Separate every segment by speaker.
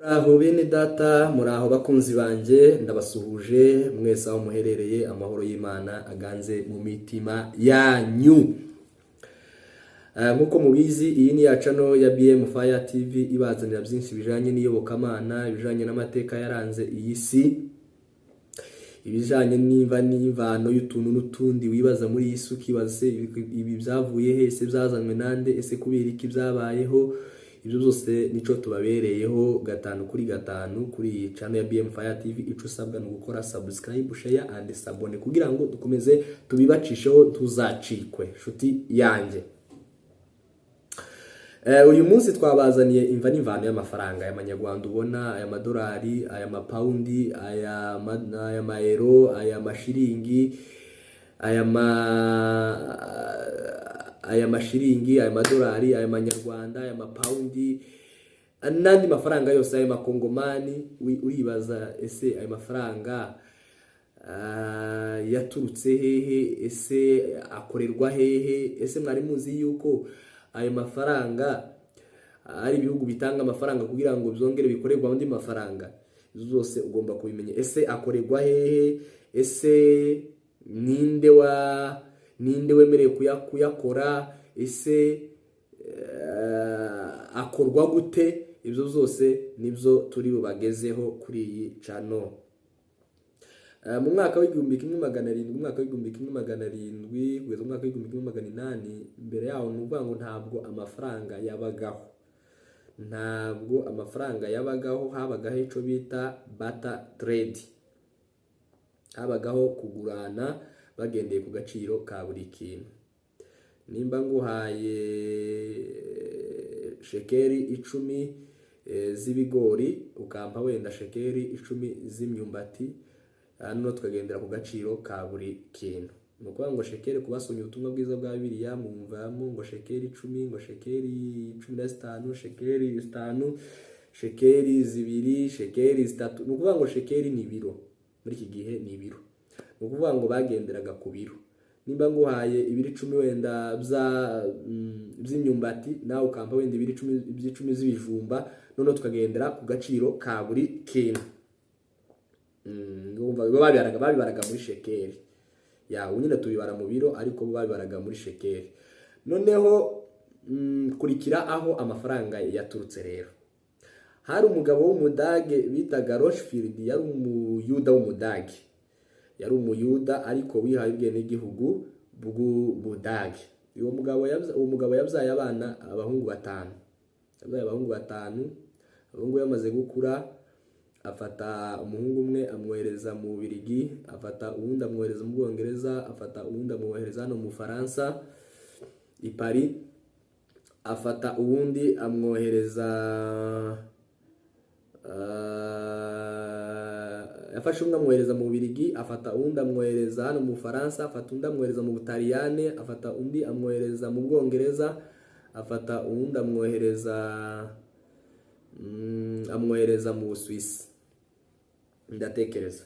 Speaker 1: Muraho bene data, muraho bakunzi banjye, ndabasuhuje mwese aho muherereye, amahoro y'Imana aganze mu mitima yanyu. Nk'uko mubizi, iyi ni ya channel ya BM Fire TV ibazanira byinshi bijanye n'iyobokamana, ibijanye n'amateka yaranze iyi si, ibijanye n'imva n'imvano y'utuntu n'utundi wibaza muri iyi si, ukibaza se ibi byavuye he, ese byazanywe nande, ese kubera iki byabayeho? Ibyo byose nico tubabereyeho gatanu kuri gatanu kuri iyi channel ya BM Fire TV. Ico usabwa ni ugukora subscribe, share and s'abonner kugira ngo dukomeze tubibacisheho, tuzacikwe nshuti yanjye. Uyu munsi twabazaniye imva n'imvano y'amafaranga y'amanyarwanda ubona, aya madolari, aya mapawundi, aya mayero, aya mashiringi, aya mashiringi, aya madolari, aya manyarwanda, aya mapawundi n'andi mafaranga yose, aya makongomani. Uribaza ese ayo mafaranga yaturutse hehe? Ese akorerwa hehe? Ese mwari muzi yuko ayo mafaranga ari ibihugu bitanga amafaranga kugira ngo byongere bikorerwe andi mafaranga? Izo zose ugomba kubimenya. Ese akorerwa hehe? Ese ninde wemerewe kuyakora? Ese akorwa gute? Ibyo byose nibyo turi bubagezeho kuri iyi channel. Mu mwaka w'1700, mu mwaka w'1700 kugeza mu mwaka w'1800, mbere yaho ni ukuvuga ngo ntabwo amafaranga yabagaho, ntabwo amafaranga yabagaho. Habagaho icyo bita barter trade, habagaho kugurana bagendeye ku gaciro ka buri kintu. Nimba nguhaye shekeri 10 z'ibigori, ukampa wenda shekeri 10 z'imyumbati, hano tukagendera ku gaciro ka buri kintu. Ni ukuvuga ngo shekeri, kubasomye ubutumwa bwiza bwa Bibiliya mwumvamo ngo shekeri 10, ngo shekeri 15, shekeri 5, shekeri 2, shekeri 3. Ni ukuvuga ngo shekeri ni ibiro, muri iki gihe ni ibiro. Ni ukuvuga ngo bagenderaga ku biro. Nimba nguhaye ibiro 10 wenda by'imyumbati, nawe ukampa wenda ibiro 10 by'icumi z'ibijumba, noneho tukagendera ku gaciro ka buri kintu. Urumva babibaraga muri shekeri ya ubu nyine tubibara mu biro, ariko bo babibaraga muri shekeri. Noneho kurikira aho amafaranga yaturutse rero. Hari umugabo w'Umudage bitaga Rothschild, yari Umuyuda w'Umudage, yari Umuyuda ariko wihaye ubwenegihugu bw'Ubudage. Uwo mugabo yabyaye abana abahungu batanu, yabyaye abahungu batanu. Abahungu be bamaze gukura, afata umuhungu umwe amwohereza mu Bubiligi, afata uwundi amwohereza mu Bwongereza, afata uwundi amwohereza hano mu Bufaransa i Paris, afata uwundi amwohereza, yafashe umwe amwohereza mu Bubiligi, afata uwundi amwohereza hano mu Bufaransa, afata undi amwohereza mu Butaliyane, afata undi amwohereza mu Bwongereza, afata uwundi amwohereza mu Busuwisi ndatekereza.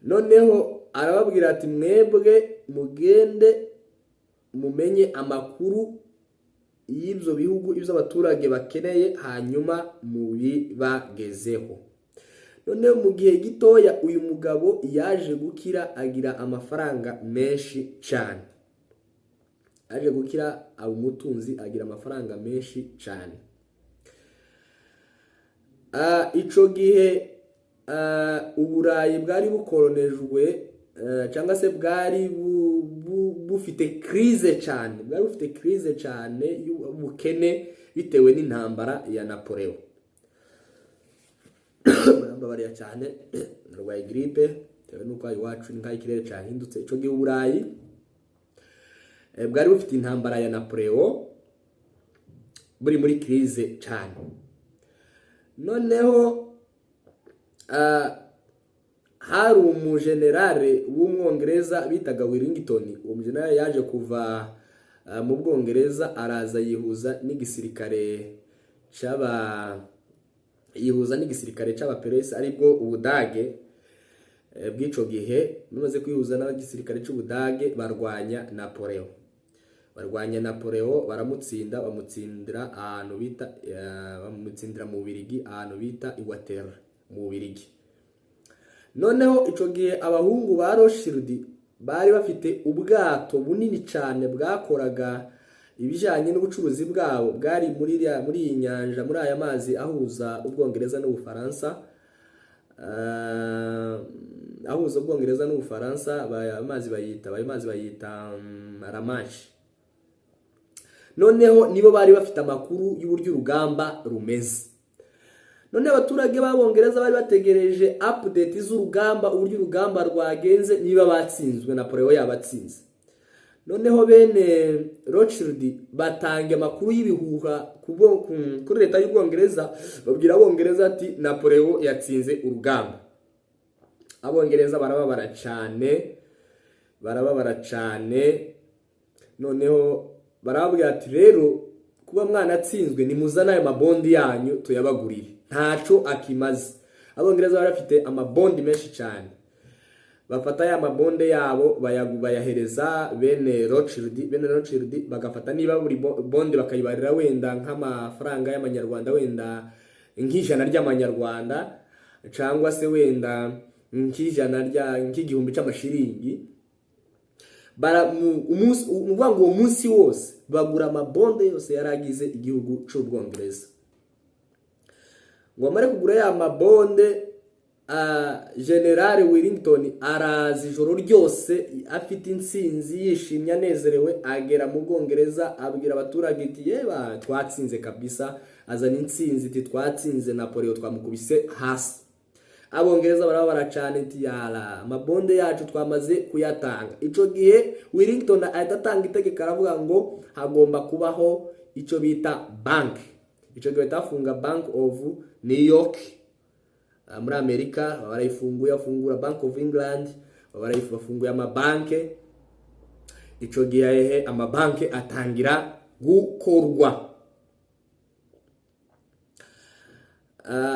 Speaker 1: Noneho arababwira ati: "Mwebwe mugende mumenye amakuru y'ibyo bihugu, ibyo abaturage bakeneye, hanyuma mubibagezeho." Noneho mu gihe gitoya uyu mugabo yaje gukira, agira amafaranga menshi cyane. Yaje gukira, aba umutunzi, agira amafaranga menshi cyane. Ico gihe Uburayi bwari bukoronejwe cyangwa se bwari bufite crise cyane, bwari bufite crise cyane y'ubukene bitewe n'intambara ya Napoleon. Murambabariya cyane, narwaye grippe bitewe n'uko iwacu ni nk'aho ikirere cyahindutse. Ico gihe Uburayi bwari bufite intambara ya Napoleon, buri muri crise cyane. Noneho hari umujenerale w'Umwongereza bitaga Wellington. Uwo mujenerale yaje kuva mu Bwongereza, araza yihuza n'igisirikare c'Abaperesi, aribwo Ubudage bw'ico gihe. Bamaze kwihuza n'igisirikare c'Ubudage, barwanya Napoleon. Barwanya Napoleon, baramutsinda, bamutsindira ahantu bita bamutsindira mu Bubiligi, ahantu bita i Waterloo mu Bubiligi. Noneho icyo gihe abahungu ba Rothschild bari bafite ubwato bunini cyane bwakoraga ibijyanye n'ubucuruzi bwabo, bwari muri iyi nyanja, muri aya mazi ahuza Ubwongereza n'Ubufaransa, ahuza Ubwongereza n'Ubufaransa. Ayo mazi bayita La Manche. Noneho nibo bari bafite amakuru y'uburyo urugamba rumeze. None abaturage b'Abongereza bari bategereje update z'urugamba, uburyo urugamba rwagenze, niba batsinzwe, Napoleon yabatsinze. Noneho bene Rothschild batanga amakuru y'ibihuha kuri leta y'Ubwongereza, babwira Abongereza ati: "Napoleon yatsinze urugamba." Abongereza barababara cyane, barababara cyane. Noneho barababwira ati: "Rero kuba mwanatsinzwe, nimuzane ayo mabondi yanyu tuyabagurire, ntaco akimaze." Abongereza bari bafite amabondi menshi cyane. Bafata ya mabonde yabo, bayahereza bene Rothschild. Bene Rothschild bagafata niba buri bonde bakayibarira wenda nk'amafaranga y'amanyarwanda, wenda nk'ijana ry'amanyarwanda, cyangwa se wenda nk'ijana rya nk'igihumbi cy'amashiringi. Umunsi, ni ukuvuga ngo uwo munsi wose bagura amabonde yose yari agize igihugu cy'Ubwongereza. Ngo bamare kugura ya mabonde, General Wellington araza ijoro ryose afite intsinzi, yishimye, anezerewe, agera mu Bwongereza, abwira abaturage ati: "Yeba, twatsinze kabisa." Azana intsinzi iti: "Twatsinze Napoleon, twamukubise hasi." Abongereza barababara cyane ati: "Yara, amabonde yacu twamaze kuyatanga." Icyo gihe Wellington ahita atanga itegeko, aravuga ngo hagomba kubaho icyo bita banki. Icyo gihe bahita bafunga Bank of New York muri Amerika, barayifunguye, bafungura Bank of England, bafunguye amabanke. Icyo gihe amabanki atangira gukorwa,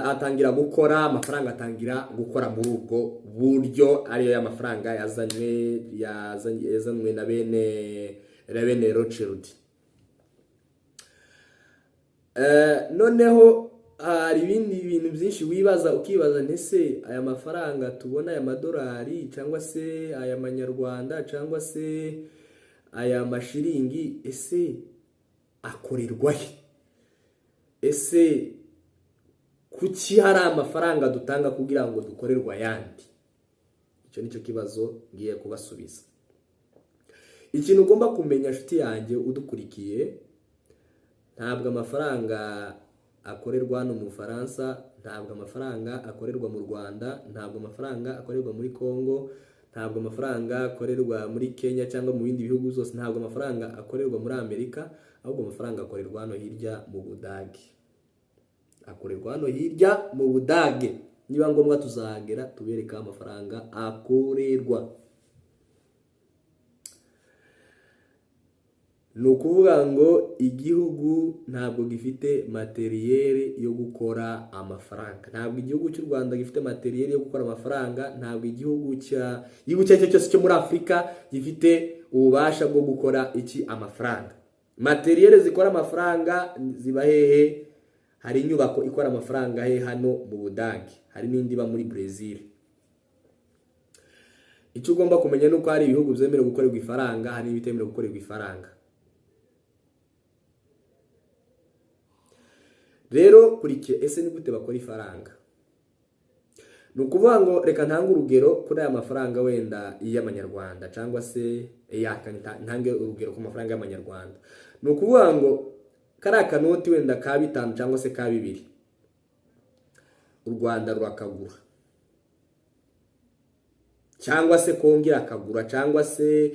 Speaker 1: atangira gukora amafaranga, atangira gukora muri ubwo buryo, ariyo y'amafaranga yazanywe na bene Rothschild. Noneho hari ibindi bintu byinshi wibaza, ukibaza: ese aya mafaranga tubona, aya madolari cyangwa se aya manyarwanda cyangwa se aya mashiringi, ese akorerwa he? Ese kuki hari amafaranga dutanga kugira ngo dukorerwe ayandi? Icyo nicyo kibazo ngiye kubasubiza. Ikintu ugomba kumenya, nshuti yanjye udukurikiye, ntabwo amafaranga akorerwa hano mu Bufaransa, ntabwo amafaranga akorerwa mu Rwanda, ntabwo amafaranga akorerwa muri Congo, ntabwo amafaranga akorerwa muri Kenya cyangwa mu bindi bihugu byose, ntabwo amafaranga akorerwa muri Amerika, ahubwo amafaranga akorerwa hano hirya mu Budage, akorerwa hano hirya mu Budage. Niba ngombwa tuzahagera tubereka amafaranga akorerwa. Ni ukuvuga ngo igihugu ntabwo gifite matériel yo gukora amafaranga, ntabwo igihugu cy'u Rwanda gifite matériel yo gukora amafaranga, ntabwo igihugu icyo ari cyo cyose cyo muri Afurika gifite ububasha bwo gukora iki? Amafaranga. Matériel zikora amafaranga ziba hehe? Hari inyubako ikora amafaranga he? Hano mu Budage. Hari n'indi iba muri Brazil. Icyo ugomba kumenya ni uko hari ibihugu byemerewe gukorerwa ifaranga, hari n'ibitemerewe gukorerwa ifaranga. Rero kurikiye, ese ni gute bakora ifaranga? Ni ukuvuga ngo reka ntange urugero kuri aya mafaranga wenda y'amanyarwanda, cyangwa se ntange urugero ku mafaranga y'amanyarwanda. Ni ukuvuga ngo kariya kanoti wenda ka 5 cyangwa se ka 2, u Rwanda rurakagura, cyangwa se kongera akagura, cyangwa se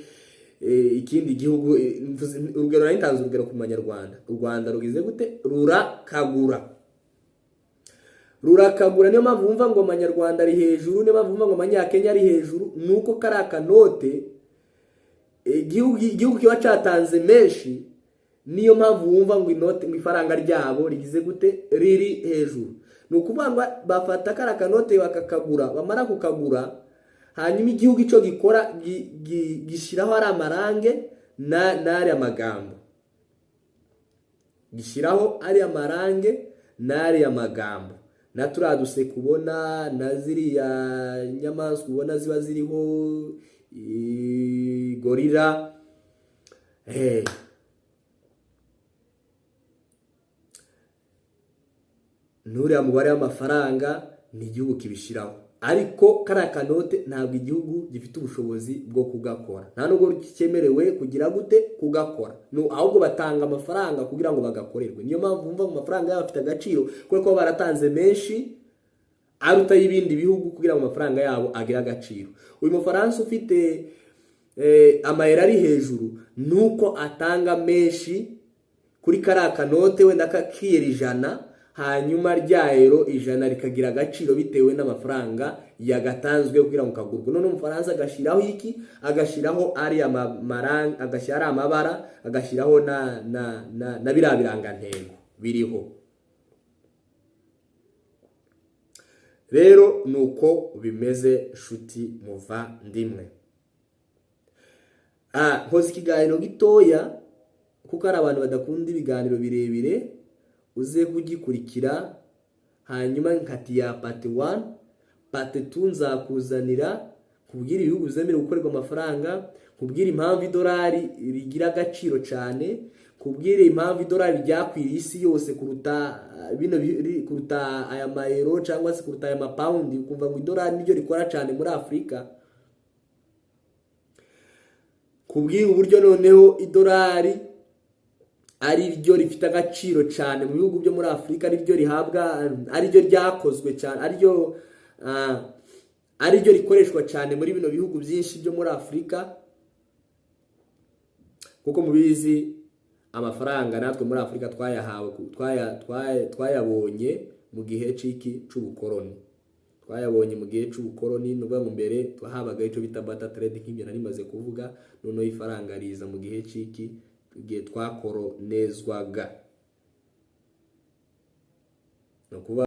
Speaker 1: ikindi gihugu. Urugero nari ntanze urugero ku manyarwanda. U Rwanda rugize gute? Rurakagura, rurakagura. Niyo mpamvu wumva ngo amanyarwanda ari hejuru, niyo mpamvu wumva ngo amanyakenya ari hejuru, ni uko kariya kanote igihugu kiba cyatanze menshi. Niyo mpamvu wumva ngo inote, ngo ifaranga ryabo rigize gute? Riri hejuru. Ni ukuvuga ngo bafata kariya kanote bakakagura, bamara kukagura, hanyuma igihugu icyo gikora gishyiraho ari amarange. n'ariya magambo, gishyiraho ariya marange n'ariya magambo na turiya duseke ubona, na ziriya nyamaswa ubona ziba ziriho gorilla. N'uriya mubare w'amafaranga ni igihugu kibishyiraho, ariko kariya kanote ntabwo igihugu gifite ubushobozi bwo kugakora, nta nubwo cyemerewe kugira gute kugakora, ahubwo batanga amafaranga kugira ngo bagakorerwe. Niyo mpamvu bumva ngo amafaranga yabo afite agaciro, kubera ko baratanze menshi aruta y'ibindi bihugu kugira ngo amafaranga yabo agire agaciro. Uyu mufaransa ufite amayero ari hejuru nuko atanga menshi kuri kariya kanote, wenda kakiyera 100, hanyuma rya ero 100 rikagira agaciro bitewe n'amafaranga yagatanzwe kugira ngo kagurwe. None umufaransa agashyiraho iki? Agashyiraho ariya marangi, agashyira ari amabara, agashyiraho na biriya birangantego biriho. Rero nuko bimeze nshuti muvandimwe. Nkoze ikiganiro gitoya kuko hari abantu badakunda ibiganiro birebire, uze kugikurikira. Hanyuma nkati ya part 1, part 2 nzakuzanira kubwira ibihugu byemerewe gukorerwa amafaranga, kubwira impamvu idolari rigira agaciro cyane, kubwira impamvu idolari ryakwiriye isi yose kuruta bino kuruta aya mayero cyangwa se kuruta aya mapawundi, ukumva ngo idolari niryo rikora cyane muri Afurika, kubwira uburyo noneho idolari ari ryo rifite agaciro cyane mu bihugu byo muri Afurika, ari ryo rihabwa, ari ryo ryakozwe cyane, ari ryo rikoreshwa cyane muri bino bihugu byinshi byo muri Afurika. Kuko mubizi amafaranga natwe muri Afurika twayahawe twayabonye mu gihe c'iki c'ubukoroni, twayabonye mu gihe c'ubukoroni. Ni ukuvuga ngo mbere twahabaga icyo bita barter trade, nk'ibyo nari maze kuvuga. Noneho ifaranga riza mu gihe c'iki, igihe twakoronezwaga, ni ukuvuga